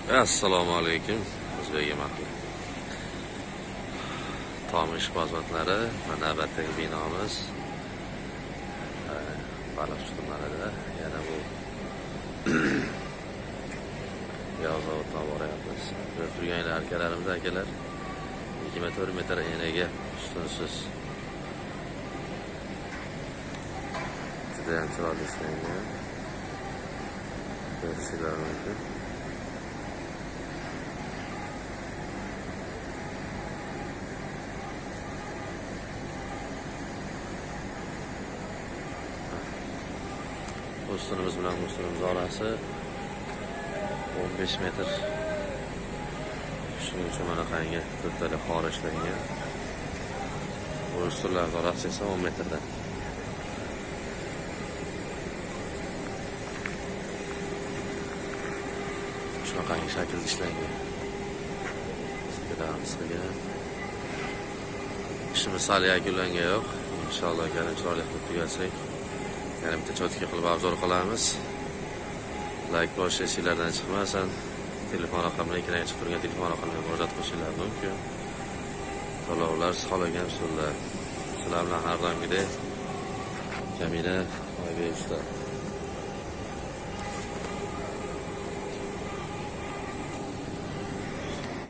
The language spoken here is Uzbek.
Assalomu alaykum, o'zbek mahalla. Tom ishqibozmatlari va navbatdagi binomiz Baliqchi tumanida. Yana bu Yog'zavoddan boryapmiz. Ko'rib turganlar akalarimiz, akalar 24 metr eniga ustunsiz. Juda ham chiroyli ishlangan. Ko'rishinglar mumkin. Ustunimiz bilan ustunimiz orasi 15 metr. Shuning uchun mana qangi to'rttala qor ishlangan. Bu ustunlar orasi esa 10 metrdan. Shunaqangi shaklda ishlangan. Ko'ramiz qilgan. Ishimiz hali yakunlangani yo'q. Inshaalloh yana chiroyli qilib tugatsak, yana bitta chotka qilib obzor qilamiz. Like bosish esinglardan chiqmasin. Telefon raqamini, ekranga chiqib turgan telefon raqamiga murojaat qilishinglar mumkin. To'lovlar siz xohlagan usulda. Sizlar bilan har doimgidek Kamina Oybek usta.